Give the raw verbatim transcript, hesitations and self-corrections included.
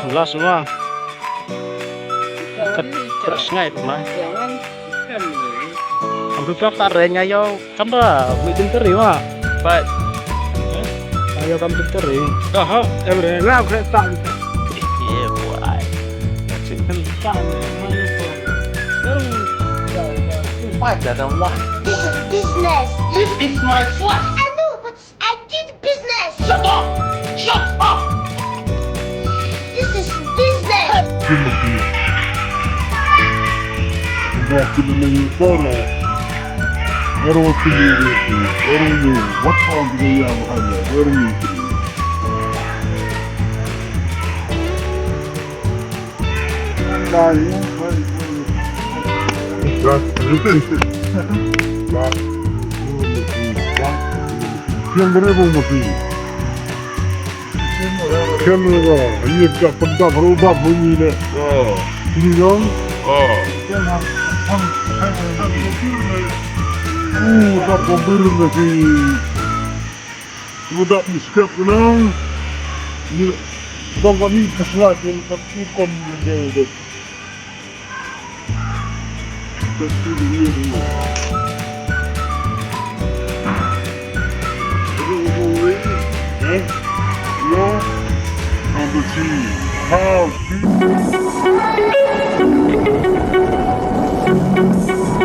Last one. Kat kat sngai tu mai. Am tu prak ta re nya yo. Kam da mi tin teri ma. But ayo kam tin teri. Dah ha. Em re ngau kre ta. Yeah boy. Why that I want? This is business. This is my flat. I know, but I did business. Shut up! Shut up! This is business. Timothy. Back in the main corner. I don't see you. I don't know what time they are behind that. Where are you? Siang kane bang masi. Siang kane bang, iya ka pendap ruh bang bunyi ne. Sini dong. Uh, dap mobil masi. Udah di step nang. Ni bang kami keselat yang kami kon menjadi.